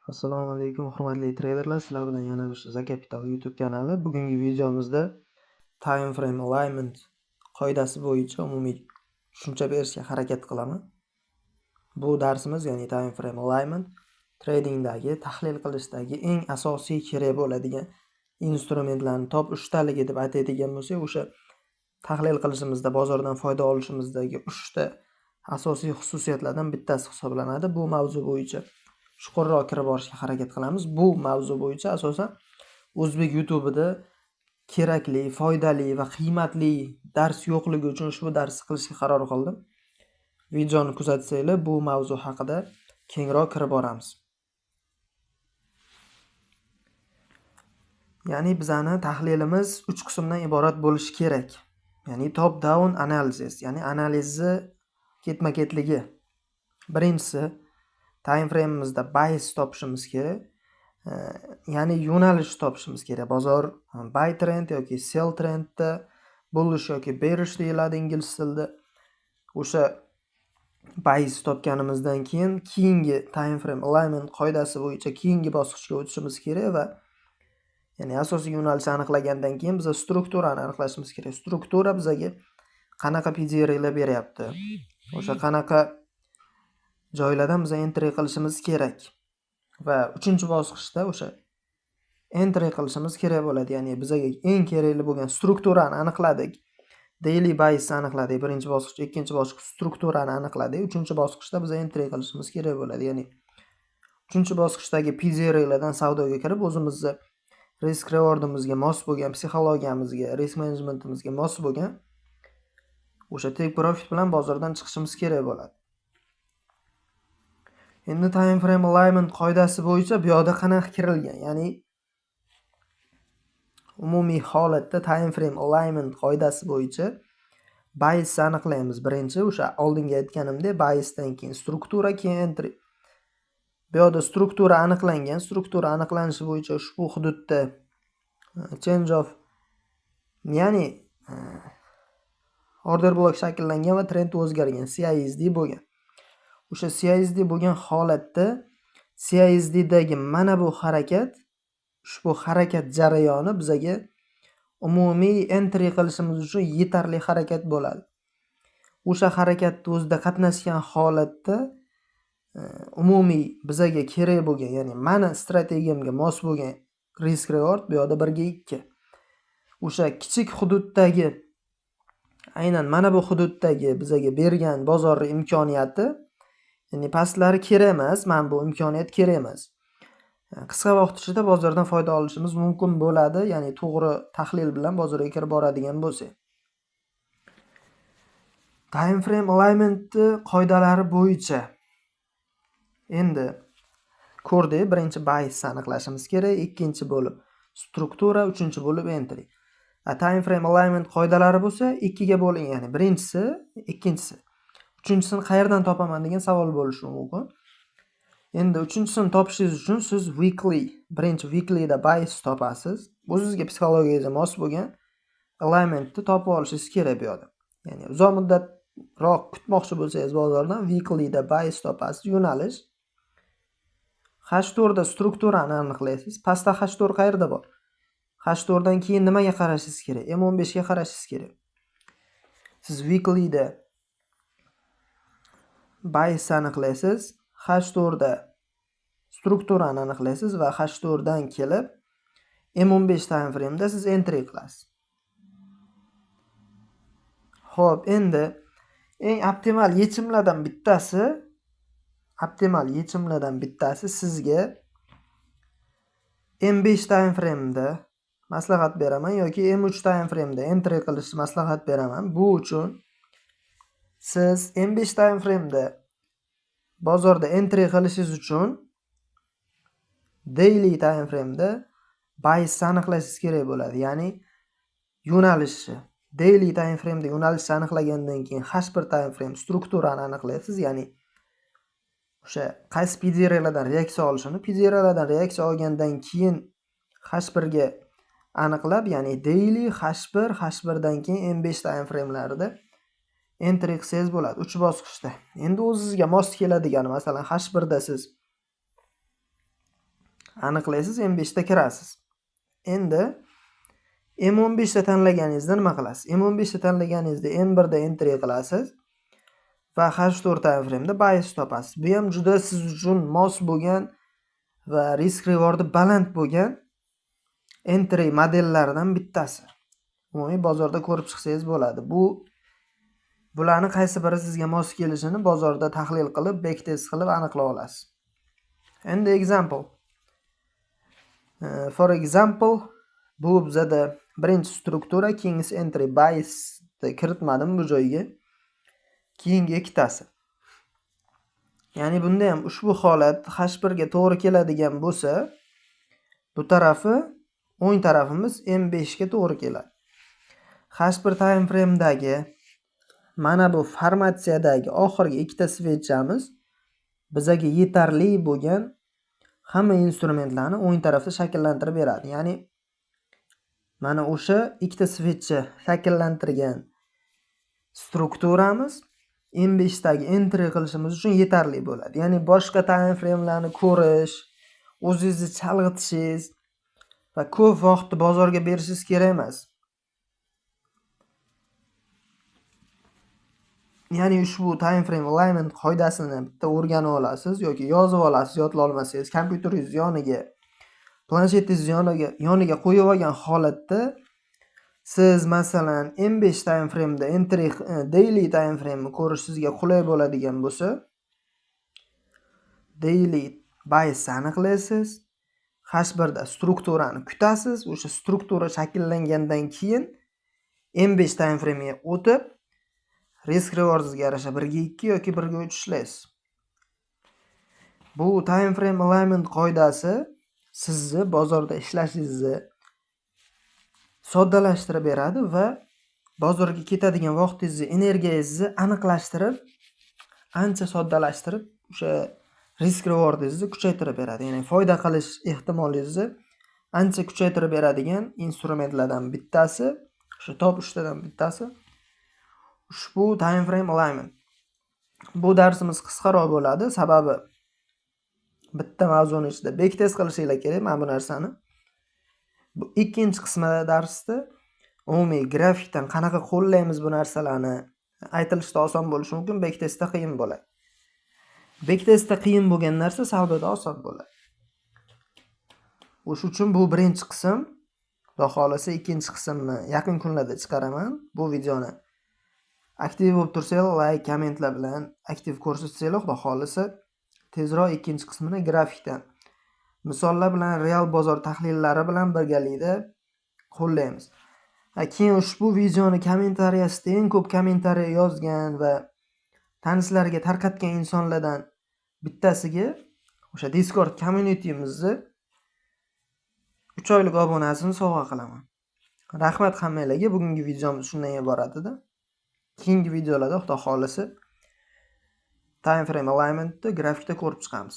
Assalomu alaykum, hurmatli treyderlar. Sizlar bilan yana o'sha The Capital YouTube kanali. Bugungi videomizda Time Frame Alignment qoidasi bo'yicha umumiy tushuncha berishga harakat qilaman. Bu darsimiz, ya'ni Time Frame Alignment tradingdagi, tahlil qilishdagi eng asosiy kerak bo'ladigan instrumentlarning top 3 taligi deb ataydigan bo'lsak, o'sha tahlil qilishimizda, bozordan foyda olishimizdagi 3 ta asosiy xususiyatlardan bittasi hisoblanadi. Bu mavzu bo'yicha chuqurroq kirib borishga harakat qilamiz. Bu mavzu bo'yicha asosan o'zbek YouTube'ida kerakli, foydali va qiymatli dars yo'qligi uchun ushbu darsni qilishga qaror qildim. Videoni kuzatsanglar, bu mavzu haqida kengroq kirib boramiz. Ya'ni bizani tahlilimiz 3 qismdan iborat bo'lishi kerak. Ya'ni top down analysis, ya'ni analizni ketma-ketligi. Birinchisi, time frame'imizda bias topishimiz kerak. Ya'ni yo'nalish topishimiz kerak. Bozor buy trend yoki sell trendda, bullish yoki bearish deyiladi ingliz tilida. O'sha bias topganimizdan keyin keyingi time frame alignment qoidasi bo'yicha keyingi bosqichga o'tishimiz kerak va ya'ni asosiy yo'nalishni aniqlagandan keyin biz strukturani aniqlashimiz kerak. Struktura bizga qanaqa PDRlar beryapti? O'sha qanaqa joylardan biz entry qilishimiz kerak. Va 3-bosqichda o'sha entry qilishimiz kerak bo'ladi. Ya'ni bizga eng kerakli bo'lgan strukturani aniqladik. Daily biasni aniqladik. Birinchi bosqich, ikkinchi bosqich strukturani aniqladik. 3-bosqichda biz entry qilishimiz kerak bo'ladi. Ya'ni 3-bosqichdagi PDRlardan savdoga kirib, o'zimizni risk rewardimizga mos bo'lgan, psixologiyamizga, risk managementimizga mos bo'lgan o'sha take profit bilan bozordan chiqishimiz kerak bo'ladi. Endi time frame alignment qoidasi bo'yicha bu yoqda qanaqa kirilgan? Ya'ni umumiy holatda time frame alignment qoidasi bo'yicha bias aniqlaymiz. Birinchi o'sha oldingi aytganimdek biasdan keyin struktura, keyin entry. Bu yoqda struktura aniqlangan. Struktura aniqlanishi bo'yicha ushbu hududda change of, ya'ni order block shakllangan va trend o'zgargan, CISD bo'lgan. O'sha CISD bo'lgan holatda CISDdagi mana bu harakat, ushbu harakat jarayoni bizaga umumiy entry qilishimiz uchun yetarli harakat bo'ladi. O'sha harakatni o'zida qatnashgan holatda umumiy bizaga kerak bo'lgan, ya'ni mani strategiyamga mos bo'lgan risk reward bu yoqda 1:2. O'sha kichik hududdagi, aynan mana bu hududdagi bizaga bergan bozor imkoniyati, ya'ni pastlari kerak emas, mana bu imkoniyat kerak emas. Qisqa vaqt ichida bozordan foyda olishimiz mumkin bo'ladi, ya'ni to'g'ri tahlil bilan bozorga kirib boradigan bo'lsak. Time frame alignmentni qoidalari bo'yicha endi ko'rdik, birinchi bias aniqlashimiz kerak, ikkinchi bo'lib struktura, uchinchi bo'lib entry. Time frame alignment qoidalari bo'lsa 2ga bo'lingan, ya'ni birinchisi, ikkinchisi. Uchinchisini qayerdan topaman degan savol bo'lishi mumkin. Endi uchinchisini topishingiz uchun siz weekly, birinchi weeklyda bias topasiz. O'zingizga psixologiyangizga mos bo'lgan alignmentni topib olishingiz kerak bu yoqda. Ya'ni uzoq muddatroq kutmoqchi bo'lsangiz bozordan weeklyda bias topasiz, yo'nalish. H4 da strukturani aniqlaysiz. Pastda H4 qayerda bor? H4 dan keyin nimaga qarashingiz kerak? M15 ga qarashingiz kerak. Siz weeklyda bias aniqlaysiz, H4 da strukturani aniqlaysiz va H4 dan kelib M15 time frame'da siz entry qilasiz. Xo'p, endi eng optimal yechimlardan bittasi, optimal yechimlardan bittasi sizga M5 time frame'da maslahat beraman yoki M3 time frame'da entry qilishni maslahat beraman. Bu uchun siz M5 time frame'da bozorda entry qilishingiz uchun daily time frame'da bias aniqlashingiz kerak bo'ladi. Ya'ni yo'nalishni daily time frame'da yo'nalishni aniqlagandan keyin H1 time frame strukturani aniqlaysiz, ya'ni o'sha qaysi PDRlardan reaksiya olishini, PDRlardan reaksiya olgandan keyin H1 ga aniqlab, ya'ni daily H1, H1 dan keyin M5 time frame'larida entry qilsangiz bo'ladi 3 bosqichda. Endi o'zingizga mos keladigan, masalan, H1 da siz Aniqlaysiz, M5 da kirasiz. Endi M15 da tanlaganingizda nima qilasiz? M15 da tanlaganingizda M1 da entry qilasiz va H4 time frame'da bias topasiz. Bu ham juda siz uchun mos bo'lgan va risk rewardi baland bo'lgan entry modellaridan bittasi. Umumiy bozorda ko'rib chiqsangiz bo'ladi. Bularni qaysi biri sizga mos kelishini bozorda tahlil qilib, backtest qilib aniqlay olasiz. Endi example. For example, bu bizada birinchi struktura, keyingisi entry bias kiritmadim bu joyga. Keyingi ikkitasi. Ya'ni bunda ham ushbu holat H1 ga to'g'ri keladigan bo'lsa, bu tarafi o'ng tarafimiz M5 ga to'g'ri keladi. H1 time frame'dagi mana bu formatsiyadagi oxirgi ikkita svechamiz bizaga yetarli bo'lgan hamma instrumentlarni o'ng tarafda shakllantirib beradi. Ya'ni mana o'sha ikkita svecha shakllantirgan strukturamiz M5 dagi entry qilishimiz uchun yetarli bo'ladi. Ya'ni boshqa time frame'larni ko'rish, o'zingizni chalg'itishingiz va ko'p vaqtni bozorga berishingiz kerak emas. Ya'ni ushbu time frame alignment qoidasini bitta o'rganib olasiz yoki yozib olasiz, yodlay olmasangiz kompyuteringiz yoniga, planshetingiz yoniga qo'yib olgan holatda siz masalan M5 time frame'da entry daily time frame'ni ko'rish sizga qulay bo'ladigan bo'lsa, daily bias aniqlaysiz, H1 da strukturani kutasiz, o'sha struktura shakllangandan keyin M5 time frame'ga o'tib risk rewardingizga yarasha 1:2 yoki 1:3 ishlaysiz. Bu time frame alignment qoidasi sizni bozorda ishlashingizni soddalashtirib beradi va bozorga ketadigan vaqtingizni, energiyangizni aniqlashtirib, ancha soddalashtirib, o'sha risk rewardingizni kuchaytirib beradi. Ya'ni foyda qilish ehtimolingizni ancha kuchaytirib beradigan instrumentlardan bittasi, o'sha top 3 tadan bittasi ushbu time frame alignment. Bu darsimiz qisqaroq bo'ladi, sababi bitta mavzuni ichida backtest qilishinglar kerak mana bu narsani. Bu ikkinchi qismida darsda umumiy grafikdan qanaqa qo'llaymiz bu narsalarni aytilishda oson bo'lishi mumkin, backtestda qiyin bo'ladi. Backtestda qiyin bo'lgan narsa savdoda oson bo'ladi. O'sha uchun bu birinchi qism, Xudo xolasa ikkinchi qismni yaqin kunlarda chiqaraman. Bu videoni aktiv bo'lib tursanglar, like, kommentlar bilan aktiv ko'rsatsanglar, Xudo xolasa tezroq ikkinchi qismini grafikdan misollar bilan, real bozor tahlillari bilan birgalikda qo'llaymiz. Keyin ushbu videoni kommentariyasida eng ko'p kommentariya yozgan va tanishlariga tarqatgan insonlardan bittasiga o'sha Discord communitymizni 3 oylik obunasini sovg'a qilaman. Rahmat hammanglarga. Bugungi videomiz shundan iborat edi. Keyingi videolarda Xudo xolasa time frame alignmentni grafikda ko'rib chiqamiz.